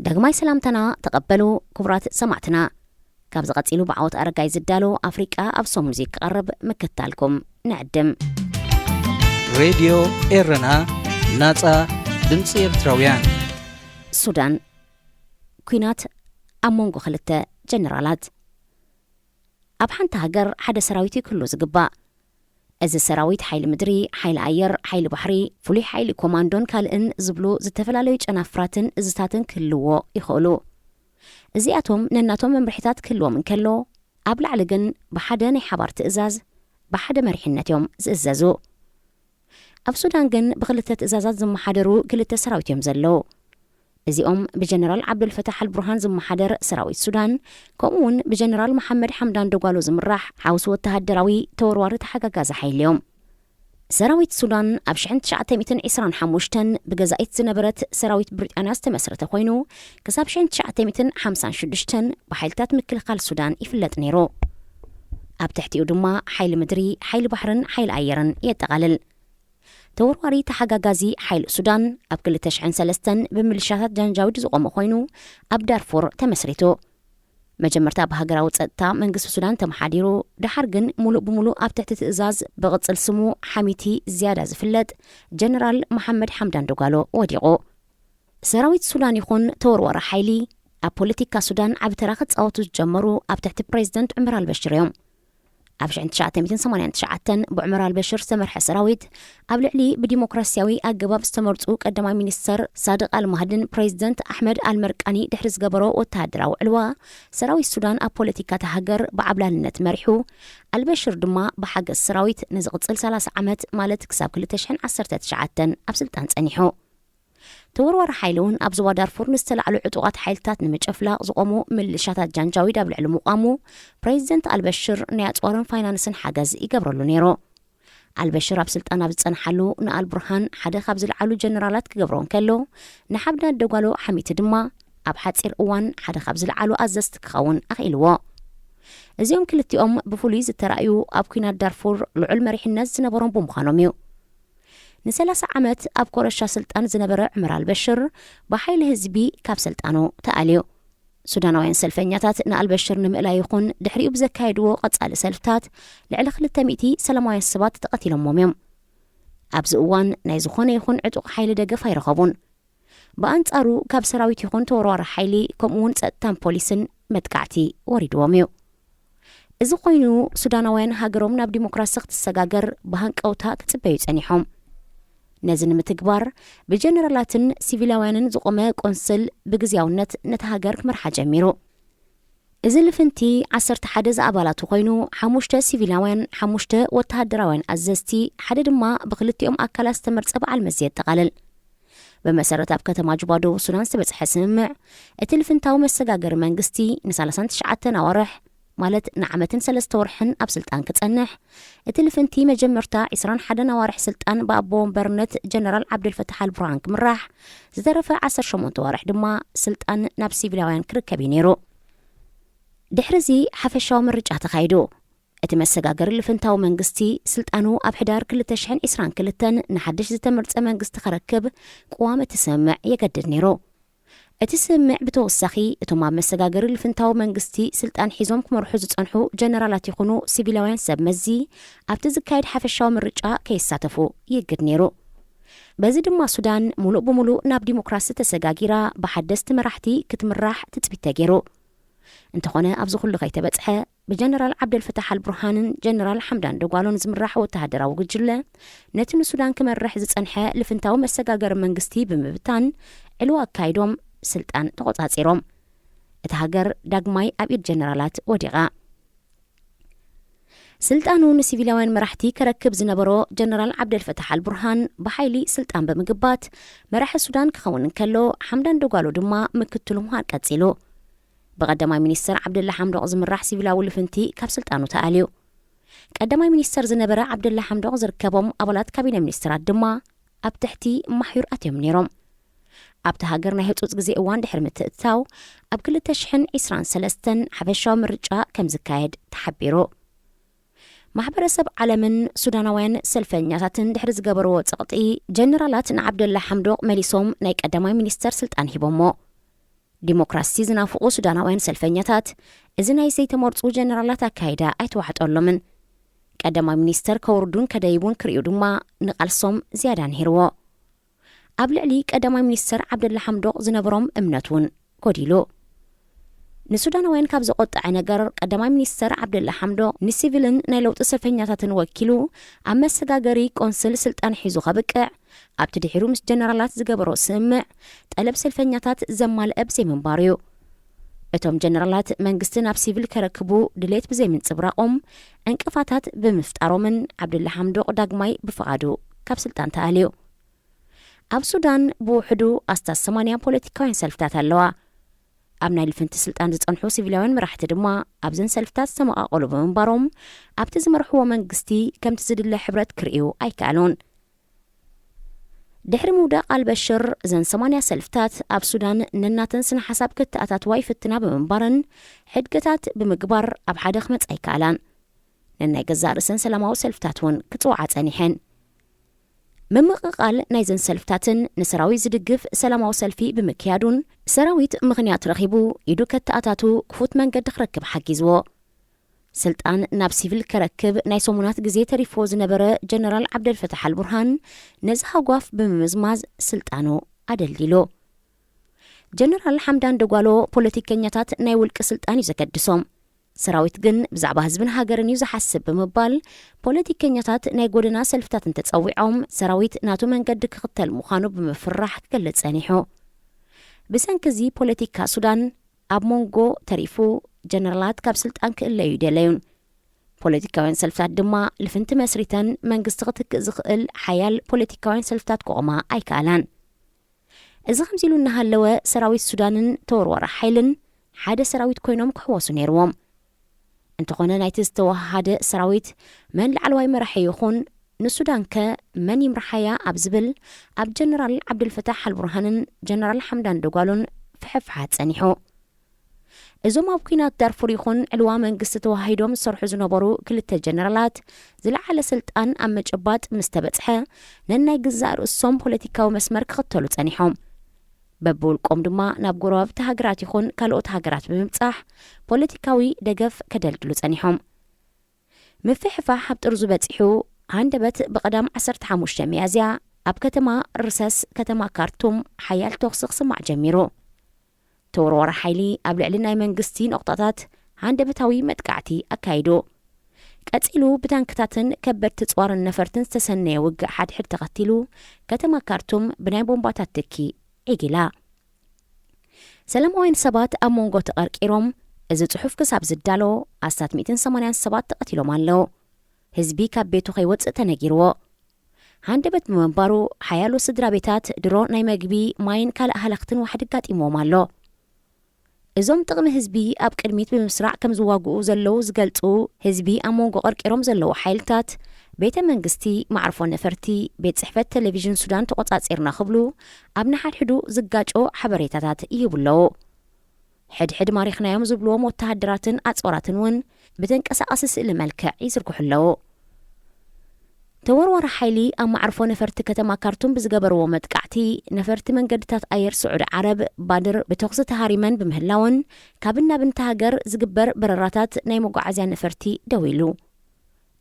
ዳግማይ ሰላምታና ተቐበሉ ክቡራት ሰማዕትና። ካብዚ ቀጺሉ ብዓወት ኣረጋይ ዝዳሎ ኣፍሪቃ ኣብ ሰሙን እዚ ክቐርብ ምክታልኩም ንዕድም። ሬድዮ ኤረና፣ ናጻ ድምጺ ኤርትራውያን። ሱዳን፣ ኲናት ኣብ መንጎ ክልተ ጀነራላት። ኣብ ሓንቲ ሃገር ሓደ ሰራዊት እዩ ክህሉ ዝግባእ። እዚ ሰራዊት ሓይሊ ምድሪ፣ ሓይሊ ኣየር፣ ሓይሊ ባሕሪ፣ ፍሉይ ሓይሊ ኮማንዶን ካልእን ዝብሉ ዝተፈላለዩ ጨናፍራትን እዝታትን ክህልዎ ይኽእሉ። እዚኣቶም ነናቶም መምርሒታት ክህልዎም እንከሎ፣ ኣብ ላዕሊ ግን ብሓደ ናይ ሓባር ትእዛዝ፣ ብሓደ መሪሕነት እዮም ዝእዘዙ። ኣብ ሱዳን ግን ብክልተ ትእዛዛት ዝመሓደሩ ክልተ ሰራዊት እዮም ዘለዉ። እዚኦም ብጀነራል ዓብዱልፈታሕ ኣልቡርሃን ዝመሓደር ሰራዊት ሱዳን፣ ከምኡ እውን ብጀነራል መሓመድ ሓምዳን ደጓሎ ዝምራሕ ሓውሲ ወተሃደራዊ ተወርዋሪ ተሓጋጋዚ ሓይሊ እዮም። ሰራዊት ሱዳን ኣብ ሽሕን ትሽዓተ ሚእትን ዕስራን ሓሙሽተን ብገዛኢት ዝነበረት ሰራዊት ብሪጣንያ ዝተመስረተ ኮይኑ፣ ክሳብ ሽሕን ትሽዓተ ሚእትን ሓምሳን ሽዱሽተን ብሓይልታት ምክልኻል ሱዳን ይፍለጥ ነይሩ። ኣብ ትሕቲኡ ድማ ሓይሊ ምድሪ፣ ሓይሊ ባሕርን ሓይሊ ኣየርን የጠቓልል። ተወርዋሪ ተሓጋጋዚ ሓይሊ ሱዳን ኣብ ክልተ ሽሕን ሰለስተን ብምልሻታት ጃንጃዊድ ዝቖመ ኮይኑ፣ ኣብ ዳርፉር ተመስሪቱ። መጀመርታ ብሃገራዊ ጸጥታ መንግስቲ ሱዳን ተመሓዲሩ፣ ደሓር ግን ሙሉእ ብሙሉእ ኣብ ትሕቲ ትእዛዝ ብቕጽል ስሙ ሓሚቲ ዝያዳ ዝፍለጥ ጀነራል መሓመድ ሓምዳን ደጓሎ ወዲቑ። ሰራዊት ሱዳን ይኹን ተወርዋሪ ሓይሊ ኣብ ፖለቲካ ሱዳን ዓቢ ተራ ክጻወቱ ዝጀመሩ ኣብ ትሕቲ ፕሬዝደንት ዑመር ኣልበሽር እዮም። ኣብ ሽሕን ትሽዓተ ሚእትን ሰማንያን ትሽዓተን ብዑመር ኣልበሽር ዝተመርሐ ሰራዊት ኣብ ልዕሊ ብዲሞክራሲያዊ ኣገባብ ዝተመርጹ ቀዳማይ ሚኒስተር ሳድቅ ኣልማህድን ፕሬዝደንት ኣሕመድ ኣልመርቃኒ ድሕሪ ዝገበሮ ወተሃደራዊ ዕልዋ፣ ሰራዊት ሱዳን ኣብ ፖለቲካ እታ ሃገር ብዓብላልነት መሪሑ፣ ኣልበሽር ድማ ብሓገዝ ሰራዊት ንዝቕጽል ሰላሳ ዓመት ማለት ክሳብ ክልተ ሽሕን ዓሰርተ ትሽዓተን ኣብ ስልጣን ጸኒሑ። ተወርዋሪ ሓይሊ እውን ኣብ ዞባ ዳርፉር ንዝተላዕሉ ዕጡቓት ሓይልታት ንምጭፍላቕ ዝቖሙ ምልሻታት ጃንጃዊድ ኣብ ልዕሊ ምቋሙ፣ ፕሬዝደንት ኣልበሽር ናይ ኣጽዋርን ፋይናንስን ሓገዝ ይገብረሉ ነይሩ። ኣልበሽር ኣብ ስልጣን ኣብ ዝጸንሓሉ ንኣልቡርሃን ሓደ ካብ ዝለዓሉ ጀነራላት ክገብሮ እንከሎ፣ ንሓምዳን ደጓሎ ሓሚቲ ድማ ኣብ ሓጺር እዋን ሓደ ካብ ዝለዓሉ ኣዘዝቲ ክኸውን ኣኽኢልዎ። እዚኦም ክልቲኦም ብፍሉይ ዝተራእዩ ኣብ ኲናት ዳርፉር ልዑል መሪሕነት ዝነበሮም ብምዃኖም እዩ። ንሰላሳ ዓመት ኣብ ኮረሻ ስልጣን ዝነበረ ዑመር ኣልበሽር ብሓይሊ ህዝቢ ካብ ስልጣኑ ተኣልዩ። ሱዳናውያን ሰልፈኛታት ንኣልበሽር ንምእላይ ይኹን ድሕሪኡ ብዘካየድዎ ቀጻሊ ሰልፍታት ልዕሊ ክልተ ሚእቲ ሰላማውያን ሰባት ተቐቲሎሞም እዮም። ኣብዚ እዋን ናይ ዝኾነ ይኹን ዕጡቕ ሓይሊ ደገፍ ኣይረኸቡን። ብኣንጻሩ ካብ ሰራዊት ይኹን ተወርዋሪ ሓይሊ ከምኡ እውን ጸጥታን ፖሊስን መጥቃዕቲ ወሪድዎም እዩ። እዚ ኮይኑ ሱዳናውያን ሃገሮም ናብ ዲሞክራሲ ክትሰጋገር ብሃንቀውታ ክጽበዩ ጸኒሖም። ነዚ ንምትግባር ብጀነራላትን ሲቪላውያንን ዝቖመ ቆንስል ብግዝያውነት ነታ ሃገር ክመርሓ ጀሚሩ። እዚ ልፍንቲ ዓሰርተ ሓደ ዝኣባላቱ ኮይኑ፣ ሓሙሽተ ሲቪላውያን፣ ሓሙሽተ ወተሃደራውያን ኣዘዝቲ፣ ሓደ ድማ ብክልቲኦም ኣካላት ዝተመርጸ በዓል መዚ የጠቓልል። ብመሰረት ኣብ ከተማ ጁባ ደቡብ ሱዳን ዝተበጽሐ ስምምዕ፣ እቲ ልፍንታዊ መሰጋገሪ መንግስቲ ንሰላሳን ትሽዓተን ኣዋርሕ፣ ማለት ንዓመትን ሰለስተ ወርሕን ኣብ ስልጣን ክጸንሕ፣ እቲ ልፍንቲ መጀመርታ ዕስራን ሓደን ኣዋርሕ ስልጣን ብኣቦ ወንበርነት ጀነራል ዓብደልፈታሕ ኣልቡርሃን ክምራሕ፣ ዝተረፈ ዓሰርተ ሸሞንተ ኣዋርሕ ድማ ስልጣን ናብ ሲቪላውያን ክርከብ እዩ ነይሩ። ድሕሪ እዚ ሓፈሻዊ ምርጫ ተኻይዱ። እቲ መሰጋገሪ ልፍንታዊ መንግስቲ ስልጣኑ ኣብ ሕዳር ክልተ ሽሕን ዕስራን ክልተን ንሓድሽ ዝተመርጸ መንግስቲ ከረክብ ቅዋም እቲ ስምምዕ የገድድ ነይሩ። እቲ ስምምዕ ብተወሳኺ እቶም ኣብ መሰጋገሪ ልፍንታዊ መንግስቲ ስልጣን ሒዞም ክመርሑ ዝጸንሑ ጀነራላት ይኹኑ ሲቪላውያን ሰብ መዚ ኣብቲ ዝካየድ ሓፈሻዊ ምርጫ ከይሳተፉ ይእግድ ነይሩ። በዚ ድማ ሱዳን ሙሉእ ብሙሉእ ናብ ዲሞክራሲ ተሰጋጊራ ብሓደስቲ መራሕቲ ክትምራሕ ትጽቢት ተገይሩ። እንተኾነ ኣብዚ ኩሉ ከይተበጽሐ ብጀነራል ዓብደልፈታሕ ኣልቡርሃንን ጀነራል ሓምዳን ደጓሎን ዝምራሕ ወተሃደራዊ ጉጅለ ነቲ ንሱዳን ክመርሕ ዝጸንሐ ልፍንታዊ መሰጋገሪ መንግስቲ ብምብታን ዕልዋ ኣካይዶም ስልጣን ተቖጻጺሮም። እታ ሃገር ዳግማይ ኣብ ኢድ ጀነራላት ወዲቓ። ስልጣኑ ንሲቪላውያን መራሕቲ ከረክብ ዝነበሮ ጀነራል ዓብደልፈታሕ ኣልቡርሃን ብሓይሊ ስልጣን ብምግባት መራሒ ሱዳን ክኸውን እንከሎ፣ ሓምዳን ደጓሎ ድማ ምክትሉ ምዃን ቀጺሉ። ብቐዳማይ ሚኒስተር ዓብደላ ሓምዶቕ ዝምራሕ ሲቪላዊ ልፍንቲ ካብ ስልጣኑ ተኣልዩ። ቀዳማይ ሚኒስተር ዝነበረ ዓብደላ ሓምዶቕ ዝርከቦም ኣባላት ካቢነ ሚኒስተራት ድማ ኣብ ትሕቲ ማሕዩር ኣትዮም ነይሮም። ኣብቲ ሃገር ናይ ህጹጽ ግዜ እዋን ድሕሪ ምትእትታው፣ ኣብ ክልተ ሽሕን ዕስራን ሰለስተን ሓፈሻዊ ምርጫ ከም ዝካየድ ተሓቢሩ። ማሕበረሰብ ዓለምን ሱዳናውያን ሰልፈኛታትን ድሕሪ ዝገበርዎ ጸቕጢ፣ ጀነራላት ንዓብደላ ሓምዶቕ መሊሶም ናይ ቀዳማይ ሚኒስተር ስልጣን ሂቦሞ። ዲሞክራሲ ዝናፍቑ ሱዳናውያን ሰልፈኛታት፣ እዚ ናይ ዘይተመርጹ ጀነራላት ኣካይዳ ኣይተዋሕጠሎምን። ቀዳማይ ሚኒስተር ከውርዱን ከደይቡን ክርእዩ ድማ ንቓልሶም ዝያዳ ንሂርዎ። ኣብ ልዕሊ ቀዳማይ ሚኒስተር ዓብደላ ሓምዶቕ ዝነበሮም እምነት እውን ጎዲሉ። ንሱዳናውያን ካብ ዘቆጠዐ ነገር፣ ቀዳማይ ሚኒስተር ዓብደላ ሓምዶቕ ንሲቪልን ናይ ለውጢ ሰልፈኛታትን ወኪሉ ኣብ መሰጋገሪ ቆንስል ስልጣን ሒዙ ከብቅዕ፣ ኣብቲ ድሒሩ ምስ ጀነራላት ዝገበሮ ስምምዕ፣ ጠለብ ሰልፈኛታት ዘማልአ ብዘይምንባሩ እዩ። እቶም ጀነራላት መንግስቲ ናብ ሲቪል ከረክቡ ድሌት ብዘይምንጽብራቖም፣ ዕንቅፋታት ብምፍጣሮምን ዓብደላ ሓምዶቕ ዳግማይ ብፍቓዱ ካብ ስልጣን ተኣልዩ። ኣብ ሱዳን ብውሕዱ ኣስታት ሰማንያ ፖለቲካውያን ሰልፍታት ኣለዋ። ኣብ ናይ ልፍንቲ ስልጣን ዝጸንሑ ሲቪላውያን መራሕቲ ድማ ኣብዘን ሰልፍታት ዝተመቓቐሉ ብምንባሮም፣ ኣብቲ ዝመርሕዎ መንግስቲ ከምቲ ዝድለ ሕብረት ክርእዩ ኣይከኣሉን። ድሕሪ ምውዳቕ ኣልበሽር፣ እዘን ሰማንያ ሰልፍታት ኣብ ሱዳን ነናተን ስነ ሓሳብ ክተኣታትዋ ይፍትና ብምንባረን፣ ሕድገታት ብምግባር ኣብ ሓደ ክመጻ ኣይከኣላን። ነናይ ገዛእ ርእሰን ሰላማዊ ሰልፍታት እውን ክጽውዓ ጸኒሐን። ምምቕቓል ናይዘን ሰልፍታትን ንሰራዊት ዝድግፍ ሰላማዊ ሰልፊ ብምክያዱን፣ ሰራዊት ምኽንያት ረኺቡ ኢዱ ከተኣታቱ ክፉት መንገዲ ክረክብ ሓጊዝዎ። ስልጣን ናብ ሲቪል ከረክብ ናይ ሰሙናት ግዜ ተሪፍዎ ዝነበረ ጀነራል ዓብደልፈታሕ ኣልቡርሃን፣ ነዚ ሃጓፍ ብምምዝማዝ ስልጣኑ ኣደልዲሉ። ጀነራል ሓምዳን ደጓሎ ፖለቲከኛታት ናይ ውልቂ ስልጣን እዩ ዘገድሶም። ሰራዊት ግን ብዛዕባ ህዝብን ሃገርን እዩ ዝሓስብ ብምባል፣ ፖለቲከኛታት ናይ ጎደና ሰልፍታት እንተጸዊዖም፣ ሰራዊት ናቱ መንገዲ ክኽተል ምዃኑ ብምፍራሕ ክገልጽ ጸኒሑ። ብሰንኪ እዚ ፖለቲካ ሱዳን ኣብ መንጎ ተሪፉ፣ ጀነራላት ካብ ስልጣን ክእለዩ ይደለዩን፣ ፖለቲካውያን ሰልፍታት ድማ ልፍንቲ መስሪተን መንግስቲ ክትክእ ዝኽእል ሓያል ፖለቲካውያን ሰልፍታት ክቖማ ኣይከኣላን። እዚ ከምዚ ኢሉ እናሃለወ፣ ሰራዊት ሱዳንን ተወርዋሪ ሓይልን ሓደ ሰራዊት ኮይኖም ክሕወሱ ነይርዎም። እንተኾነ፣ ናይቲ ዝተወሃሃደ ሰራዊት መን ላዕለዋይ መራሒ ይኹን፣ ንሱዳን ከ መን ይምርሓያ ኣብ ዝብል፣ ኣብ ጀነራል ዓብዱልፈታሕ ኣልቡርሃንን ጀነራል ሓምዳን ደጓሎን ፍሕፍሓት ጸኒሑ። እዞም ኣብ ኲናት ዳርፉር ይኹን ዕልዋ መንግስቲ ተዋሂዶም ዝሰርሑ ዝነበሩ ክልተ ጀነራላት፣ ዝለዓለ ስልጣን ኣብ ምጭባጥ ምስ ተበጽሐ፣ ነናይ ግዛእ ርእሶም ፖለቲካዊ መስመር ክኽተሉ ጸኒሖም። በብውልቆም ድማ ናብ ጎረባብቲ ሃገራት ይኹን ካልኦት ሃገራት ብምብጻሕ፣ ፖለቲካዊ ደገፍ ከደልድሉ ጸኒሖም። ምፍሕፋሕ ኣብ ጥርዙ በጺሑ፣ ሃንደበት ብቐዳም ዓሰርተ ሓሙሽተ ሚያዝያ ኣብ ከተማ ርሰስ፣ ከተማ ካርቱም፣ ሓያል ተኹሲ ክስማዕ ጀሚሩ። ተወርዋሪ ሓይሊ ኣብ ልዕሊ ናይ መንግስቲ ነቑጣታት ሃንደበታዊ መጥቃዕቲ ኣካይዱ። ቀጺሉ ብታንክታትን ከበድቲ ጽዋርን ነፈርትን ዝተሰነየ ውግእ ሓድሕድ ተኸቲሉ፣ ከተማ ካርቱም ብናይ ቦምባታት ትኪ ዒጊላ። ሰላማውያን ሰባት ኣብ መንጎ ተቐርቂሮም፣ እዚ ጽሑፍ ክሳብ ዝዳሎ ኣስታት ሚእትን ሰማንያን ሰባት ተቐቲሎም ኣለዉ። ህዝቢ ካብ ቤቱ ከይወጽእ ተነጊርዎ። ሃንደበት ብምንባሩ፣ ሓያሎ ስድራ ቤታት ድሮ ናይ መግቢ፣ ማይን ካልእ ሃለኽትን ዋሕዲ ኣጋጢምዎም ኣሎ። እዞም ጥቕሚ ህዝቢ ኣብ ቅድሚት ብምስራዕ ከም ዝዋግኡ ዘለዉ ዝገልጹ ህዝቢ ኣብ መንጎ ቀርቂሮም ዘለዉ ሓይልታት፣ ቤተ መንግስቲ፣ መዕርፎ ነፈርቲ፣ ቤት ጽሕፈት ቴሌቪዥን ሱዳን ተቖጻጺርና ክብሉ ኣብ ንሓድሕዱ ዝጋጮ ሓበሬታታት ይህቡ ኣለዉ። ሕድሕድ ማሪኽናዮም ዝብልዎም ወተሃደራትን ኣጽዋራትን እውን ብተንቀሳቓሲ ስእሊ መልክዕ ይዝርግሑ ኣለዉ። ተወርዋሪ ሓይሊ ኣብ መዕርፎ ነፈርቲ ከተማ ካርቱም ብዝገበርዎ መጥቃዕቲ፣ ነፈርቲ መንገድታት ኣየር ስዑዲ ዓረብ ባድር ብተኹሲ ተሃሪመን ብምህላወን፣ ካብን ናብን እታ ሃገር ዝግበር በረራታት ናይ መጓዓዝያ ነፈርቲ ደው ኢሉ።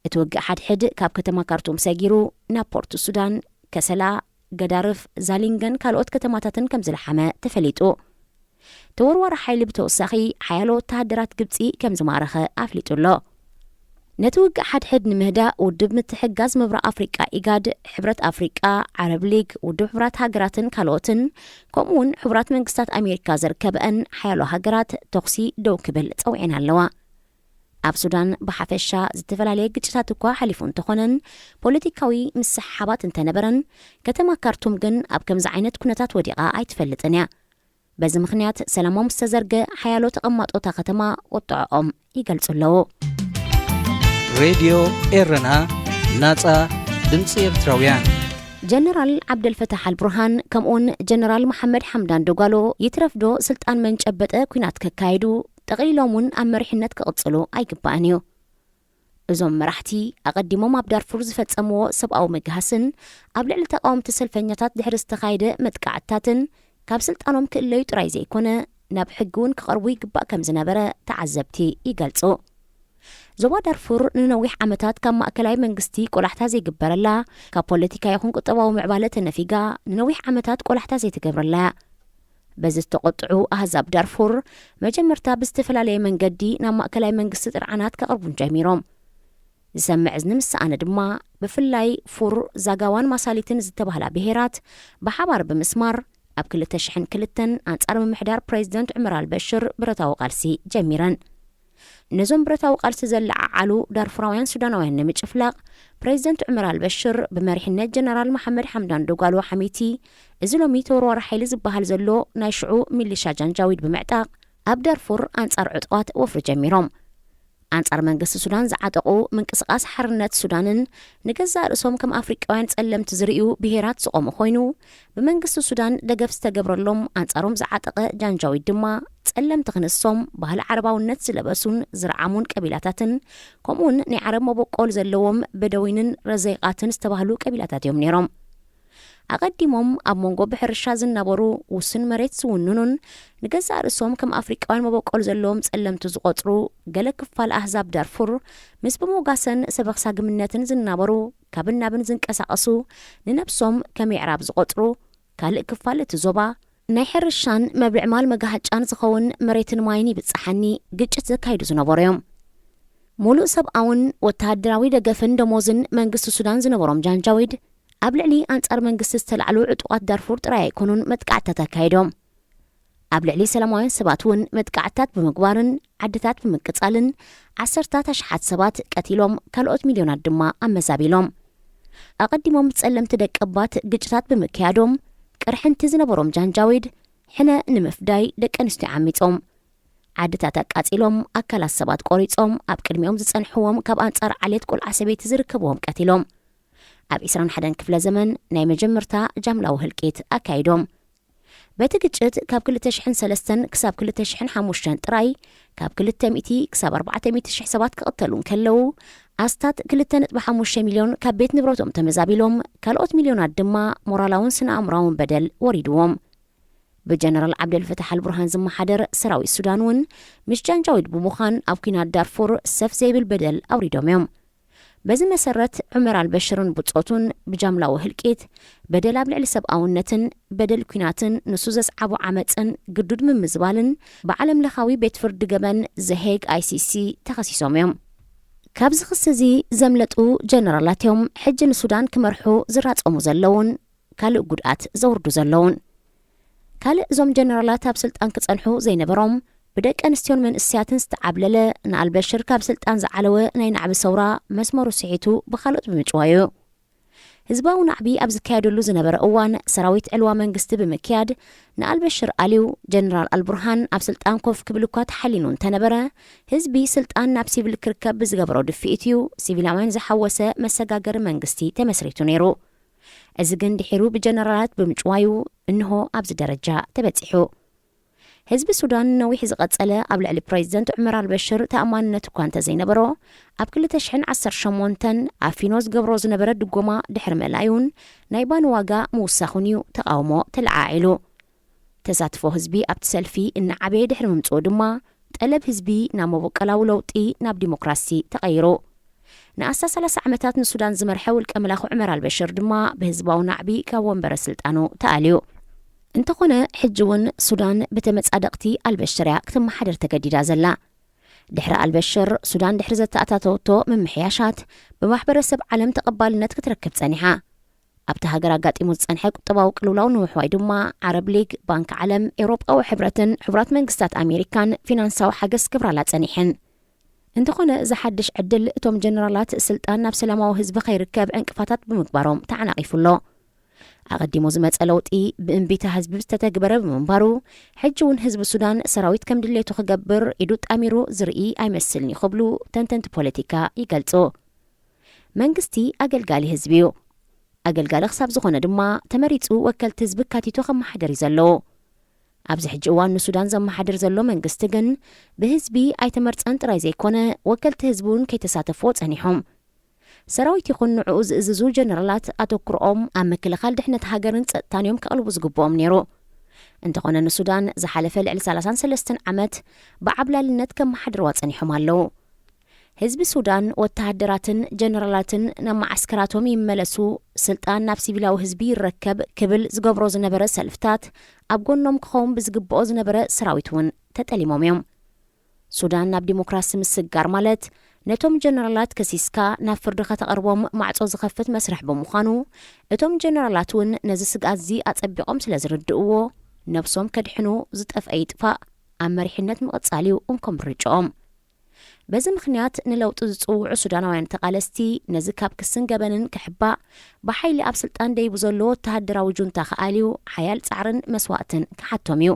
እቲ ውግእ ሓድሕድ ካብ ከተማ ካርቱም ሰጊሩ ናብ ፖርት ሱዳን፣ ከሰላ፣ ገዳርፍ፣ ዛሊንገን ካልኦት ከተማታትን ከም ዝለሓመ ተፈሊጡ። ተወርዋሪ ሓይሊ ብተወሳኺ ሓያሎ ወተሃደራት ግብጺ ከም ዝማረኸ ኣፍሊጡ ኣሎ። ነቲ ውግእ ሓድሕድ ንምህዳእ ውድብ ምትሕግጋዝ ምብራቕ ኣፍሪቃ ኢጋድ፣ ሕብረት ኣፍሪቃ፣ ዓረብ ሊግ፣ ውድብ ሕቡራት ሃገራትን ካልኦትን፣ ከምኡ እውን ሕቡራት መንግስታት ኣሜሪካ ዘርከበአን ሓያሎ ሃገራት ተኹሲ ደው ክብል ጸዊዐን ኣለዋ። ኣብ ሱዳን ብሓፈሻ ዝተፈላለየ ግጭታት እኳ ሓሊፉ እንተኾነን፣ ፖለቲካዊ ምስሕሓባት እንተነበረን፣ ከተማ ካርቱም ግን ኣብ ከምዚ ዓይነት ኩነታት ወዲቓ ኣይትፈልጥን እያ። በዚ ምኽንያት ሰላሞም ዝተዘርገ ሓያሎ ተቐማጦታ ከተማ ቁጥዐኦም ይገልጹ ኣለዉ። ሬድዮ ኤረና፣ ናጻ ድምጺ ኤርትራውያን። ጀነራል ዓብደልፈታሕ ኣልቡርሃን ከምኡውን ጀነራል መሓመድ ሓምዳን ደጓሎ ይትረፍዶ ስልጣን መንጨበጠ ኲናት ከካይዱ፣ ጠቕሊሎም እውን ኣብ መሪሕነት ክቕጽሉ ኣይግባእን እዩ። እዞም መራሕቲ ኣቐዲሞም ኣብ ዳርፉር ዝፈጸምዎ ሰብኣዊ ምግሃስን ኣብ ልዕሊ ተቓወምቲ ሰልፈኛታት ድሕሪ ዝተኻየደ መጥቃዕትታትን ካብ ስልጣኖም ክእለዩ ጥራይ ዘይኮነ፣ ናብ ሕጊ እውን ክቐርቡ ይግባእ ከም ዝነበረ ተዓዘብቲ ይገልጹ። ዞባ ዳርፉር ንነዊሕ ዓመታት ካብ ማእከላይ መንግስቲ ቆላሕታ ዘይግበረላ፣ ካብ ፖለቲካ ይኹን ቁጠባዊ ምዕባለ ተነፊጋ ንነዊሕ ዓመታት ቆላሕታ ዘይትገብረላ እያ። በዚ ዝተቖጥዑ ኣህዛብ ዳርፉር መጀመርታ ብዝተፈላለየ መንገዲ ናብ ማእከላይ መንግስቲ ጥርዓናት ከቕርቡን ጀሚሮም። ዝሰምዕ እዝኒ ምስ ሰኣነ ድማ ብፍላይ ፉር፣ ዛጋዋን ማሳሊትን ዝተባህላ ብሄራት ብሓባር ብምስማር ኣብ ክልተ ሽሕን ክልተን ኣንጻር ምምሕዳር ፕሬዚደንት ዑመር ኣልበሽር ብረታዊ ቃልሲ ጀሚረን። ነዞም ብረታዊ ቃልሲ ዘለዓዓሉ ዳርፉራውያን ሱዳናውያን ንምጭፍላቕ ፕሬዚደንት ዑመር ኣልበሽር ብመሪሕነት ጀነራል መሓመድ ሓምዳን ዶጋሎ ሓሚቲ፣ እዚ ሎሚ ተወርዋሪ ሓይሊ ዝበሃል ዘሎ ናይ ሽዑ ሚሊሻ ጃንጃዊድ ብምዕጣቕ ኣብ ዳርፉር ኣንጻር ዕጡቓት ወፍሪ ጀሚሮም። ኣንጻር መንግስቲ ሱዳን ዝዓጠቑ ምንቅስቓስ ሓርነት ሱዳንን ንገዛእ ርእሶም ከም ኣፍሪቃውያን ጸለምቲ ዝርእዩ ብሄራት ዝቖሙ ኮይኑ፣ ብመንግስቲ ሱዳን ደገፍ ዝተገብረሎም ኣንጻሮም ዝዓጠቐ ጃንጃዊድ ድማ ጸለምቲ ክንሶም ባህሊ ዓረባውነት ዝለበሱን ዝረዓሙን ቀቢላታትን ከምኡውን ናይ ዓረብ መበቆል ዘለዎም በደዊንን ረዘይቓትን ዝተባህሉ ቀቢላታት እዮም ነይሮም። ኣቐዲሞም ኣብ መንጎ ብሕርሻ ዝናበሩ ውሱን መሬት ዝውንኑን ንገዛእ ርእሶም ከም ኣፍሪቃውያን መበቆል ዘለዎም ጸለምቲ ዝቖጽሩ ገለ ክፋል ኣህዛብ ዳርፉር ምስ ብሞጋሰን ሰበኽሳግምነትን ዝናበሩ ካብን ናብን ዝንቀሳቐሱ ንነብሶም ከም የዕራብ ዝቖጽሩ ካልእ ክፋል እቲ ዞባ ናይ ሕርሻን መብልዕ ማል መጋሃጫን ዝኸውን መሬትን ማይን ይብጽሓኒ ግጭት ዘካይዱ ዝነበሩ እዮም። ሙሉእ ሰብኣውን ወተሃደራዊ ደገፍን ደሞዝን መንግስቲ ሱዳን ዝነበሮም ጃንጃዊድ ኣብ ልዕሊ ኣንጻር መንግስቲ ዝተላዕሉ ዕጡቓት ዳርፉር ጥራይ ኣይኮኑን መጥቃዕትታት ኣካይዶም። ኣብ ልዕሊ ሰላማውያን ሰባት እውን መጥቃዕትታት ብምግባርን ዓድታት ብምቅጻልን ዓሰርታት ኣሽሓት ሰባት ቀቲሎም ካልኦት ሚልዮናት ድማ ኣመዛቢሎም። ኣቐዲሞም ጸለምቲ ደቀባት ግጭታት ብምክያዶም ቅርሕንቲ ዝነበሮም ጃንጃዊድ ሕነ ንምፍዳይ ደቂ ኣንስትዮ ዓሚጾም ዓድታት ኣቃጺሎም ኣካላት ሰባት ቆሪጾም ኣብ ቅድሚኦም ዝጸንሕዎም ካብ ኣንጻር ዓሌት ቆልዓ ሰበይቲ ዝርከብዎም ቀቲሎም ኣብ ዕስራን ሓደን ክፍለ ዘመን ናይ መጀመርታ ጃምላዊ ህልቂት ኣካይዶም። በቲ ግጭት ካብ ክልተ ሽሕን ሰለስተን ክሳብ ክልተ ሽሕን ሓሙሽተን ጥራይ ካብ ክልተ ሚእቲ ክሳብ ኣርባዕተ ሚእቲ ሽሕ ሰባት ክቕተሉ እንከለዉ ኣስታት ክልተ ነጥቢ ሓሙሽተ ሚልዮን ካብ ቤት ንብረቶም ተመዛቢሎም ካልኦት ሚልዮናት ድማ ሞራላውን ስነ ኣእምራውን በደል ወሪድዎም። ብጀነራል ዓብደልፈታሕ ኣልቡርሃን ዝመሓደር ሰራዊት ሱዳን እውን ምስ ጃንጃዊድ ብምዃን ኣብ ኲናት ዳርፉር ሰፍ ዘይብል በደል ኣውሪዶም እዮም። በዚ መሰረት ዑመር ኣልበሽርን ብጾቱን ብጃምላዊ ህልቂት በደል ኣብ ልዕሊ ሰብኣውነትን በደል ኲናትን ንሱ ዘስዓቦ ዓመፅን ግዱድ ምምዝባልን ብዓለም ለኻዊ ቤት ፍርዲ ገበን ዘሄግ ኣይሲሲ ተኸሲሶም እዮም። ካብዚ ክሲ እዚ ዘምለጡ ጀነራላት እዮም ሕጂ ንሱዳን ክመርሑ ዝራጸሙ ዘለውን ካልእ ጉድኣት ዘውርዱ ዘለውን። ካልእ እዞም ጀነራላት ኣብ ስልጣን ክጸንሑ ዘይነበሮም ብደቂ ኣንስትዮን መንእሰያትን ዝተዓብለለ ንኣልበሽር ካብ ስልጣን ዝዓለወ ናይ ናዕቢ ሰውራ መስመሩ ስሒቱ ብኻልኦት ብምጭዋዩ እዩ። ህዝባዊ ናዕቢ ኣብ ዝካየደሉ ዝነበረ እዋን ሰራዊት ዕልዋ መንግስቲ ብምክያድ ንኣልበሽር ኣልዩ። ጀነራል ኣልቡርሃን ኣብ ስልጣን ኮፍ ክብል እኳ ተሓሊኑ እንተነበረ ህዝቢ ስልጣን ናብ ሲቪል ክርከብ ብዝገበሮ ድፍኢት እዩ ሲቪላውያን ዝሓወሰ መሰጋገሪ መንግስቲ ተመስሪቱ ነይሩ። እዚ ግን ድሒሩ ብጀነራላት ብምጭዋዩ እንሆ ኣብዚ ደረጃ ተበጺሑ። ህዝቢ ሱዳን ነዊሕ ዝቐጸለ ኣብ ልዕሊ ፕሬዚደንት ዑመር ኣልበሽር ተኣማንነት እኳ እንተዘይነበሮ ኣብ ክልተ ሽሕን ዓሰርተ ሸሞንተን ኣፊኖ ዝገብሮ ዝነበረ ድጎማ ድሕሪ መላዩን ናይ ባኒ ዋጋ ምውሳኹን እዩ ተቓውሞ ተለዓዒሉ። ተሳትፎ ህዝቢ ኣብቲ ሰልፊ እናዓበየ ድሕሪ ምምጽኡ ድማ ጠለብ ህዝቢ ናብ መበቆላዊ ለውጢ ናብ ዲሞክራሲ ተቐይሩ። ንኣስታት ሰላሳ ዓመታት ንሱዳን ዝመርሐ ውልቀ መላኺ ዑመር ኣልበሽር ድማ ብህዝባዊ ናዕቢ ካብ ወንበረ ስልጣኑ ተኣልዩ። እንተኾነ ሕጂ እውን ሱዳን ብተመጻደቕቲ ኣልበሽር እያ ክትመሓደር ተገዲዳ ዘላ። ድሕሪ ኣልበሽር ሱዳን ድሕሪ ዘተኣታተወቶ ምምሕያሻት ብማሕበረሰብ ዓለም ተቐባልነት ክትረክብ ጸኒሓ። ኣብቲ ሃገር ኣጋጢሙ ዝጸንሐ ቁጠባዊ ቅልውላው ንምሕዋይ ድማ ዓረብ ሊግ፣ ባንክ ዓለም፣ ኤውሮጳዊ ሕብረትን ሕቡራት መንግስታት ኣሜሪካን ፊናንሳዊ ሓገዝ ክገብራላ ጸኒሐን። እንተኾነ እዚ ሓድሽ ዕድል እቶም ጀነራላት ስልጣን ናብ ሰላማዊ ህዝቢ ከይርከብ ዕንቅፋታት ብምግባሮም ተዓናቒፉ ኣሎ። ኣቐዲሙ ዝመጸ ለውጢ ብእምቢታ ህዝቢ ዝተተግበረ ብምንባሩ ሕጂ እውን ህዝቢ ሱዳን ሰራዊት ከም ድሌቱ ክገብር ኢዱ ጣሚሩ ዝርኢ ኣይመስልን እዩ ክብሉ ተንተንቲ ፖለቲካ ይገልጹ። መንግስቲ ኣገልጋሊ ህዝቢ እዩ። ኣገልጋሊ ክሳብ ዝኾነ ድማ ተመሪጹ ወከልቲ ህዝቢ ኣካቲቱ ከመሓደር እዩ ዘለዎ። ኣብዚ ሕጂ እዋን ንሱዳን ዘመሓድር ዘሎ መንግስቲ ግን ብህዝቢ ኣይተመርጸን ጥራይ ዘይኮነ ወከልቲ ህዝቢ እውን ከይተሳተፍዎ ጸኒሖም። ሰራዊት ይኹን ንዕኡ ዝእዝዙ ጀነራላት ኣተኩሮኦም ኣብ ምክልኻል ድሕነት ሃገርን ጸጥታን እዮም ከቕልቡ ዝግብኦም ነይሩ። እንተኾነ ንሱዳን ዝሓለፈ ልዕሊ ሰላሳን ሰለስተን ዓመት ብዓብላልነት ከመሓድርዋ ጸኒሖም ኣለዉ። ህዝቢ ሱዳን ወተሃደራትን ጀነራላትን ናብ መዓስከራቶም ይመለሱ፣ ስልጣን ናብ ሲቪላዊ ህዝቢ ይረከብ ክብል ዝገብሮ ዝነበረ ሰልፍታት፣ ኣብ ጎኖም ክኸውን ብዝግብኦ ዝነበረ ሰራዊት እውን ተጠሊሞም እዮም። ሱዳን ናብ ዲሞክራሲ ምስግጋር ማለት ነቶም ጀነራላት ከሲስካ ናብ ፍርዲ ከተቕርቦም ማዕጾ ዝኸፍት መስርሕ ብምዃኑ፣ እቶም ጀነራላት እውን ነዚ ስግኣት እዚ ኣጸቢቖም ስለ ዝርድእዎ፣ ነብሶም ከድሕኑ ዝጠፍአ ይጥፋእ ኣብ መሪሕነት ምቕጻል እዩ እንኮ ምርጭኦም። በዚ ምኽንያት ንለውጢ ዝጽውዑ ሱዳናውያን ተቓለስቲ ነዚ ካብ ክስን ገበንን ክሕባእ፣ ብሓይሊ ኣብ ስልጣን ደይቡ ዘሎ ወተሃደራዊ ጁንታ ክኣልዩ ሓያል ጻዕርን መስዋእትን ክሓቶም እዩ።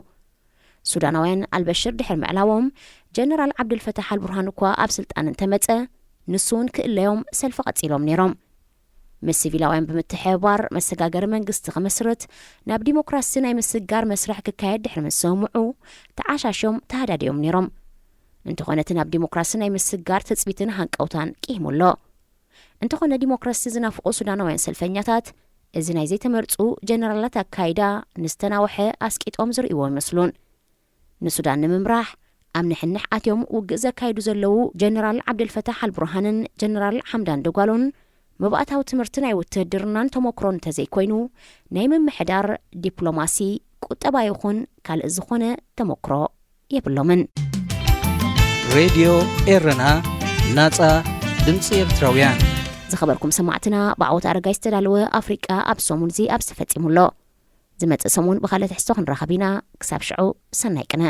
ሱዳናውያን ኣልበሽር ድሕሪ ምዕላዎም፣ ጀነራል ዓብዱልፈታሕ ኣልቡርሃን እኳ ኣብ ስልጣን እንተመጸ፣ ንሱ እውን ክእለዮም ሰልፊ ቀጺሎም ነይሮም። ምስ ሲቪላውያን ብምትሕብባር መሰጋገሪ መንግስቲ ክምስርት፣ ናብ ዲሞክራሲ ናይ ምስግጋር መስርሕ ክካየድ ድሕሪ ምስምምዑ፣ ተዓሻሽዮም ተሃዳድዮም ነይሮም። እንተኾነ እቲ ናብ ዲሞክራሲ ናይ ምስግጋር ትጽቢትን ሃንቀውታን ቂሂሙ ኣሎ። እንተኾነ ዲሞክራሲ ዝናፍቑ ሱዳናውያን ሰልፈኛታት፣ እዚ ናይ ዘይተመርጹ ጀነራላት ኣካይዳ ንዝተናውሐ ኣስቂጦም ዝርእይዎ ይመስሉን። ንሱዳን ንምምራሕ ኣብ ንሕንሕ ኣትዮም ውግእ ዘካይዱ ዘለዉ ጀነራል ዓብደልፈታሕ ኣልቡርሃንን ጀነራል ሓምዳን ደጓሎን፣ መባእታዊ ትምህርቲ ናይ ውትህድርናን ተመክሮን እንተዘይኮይኑ፣ ናይ ምምሕዳር፣ ዲፕሎማሲ፣ ቁጠባ ይኹን ካልእ ዝኾነ ተመክሮ የብሎምን። ሬድዮ ኤረና፣ ናጻ ድምጺ ኤርትራውያን። ዝኸበርኩም ሰማዕትና፣ ብዓወት ኣረጋይ ዝተዳለወ ኣፍሪቃ ኣብ ሰሙን እዚ ኣብዚ ተፈጺሙ ኣሎ። ዝመጽእ ሰሙን ብኻልእ ትሕዝቶ ክንራኸብ ኢና። ክሳብ ሽዑ፣ ሰናይ ቅነ።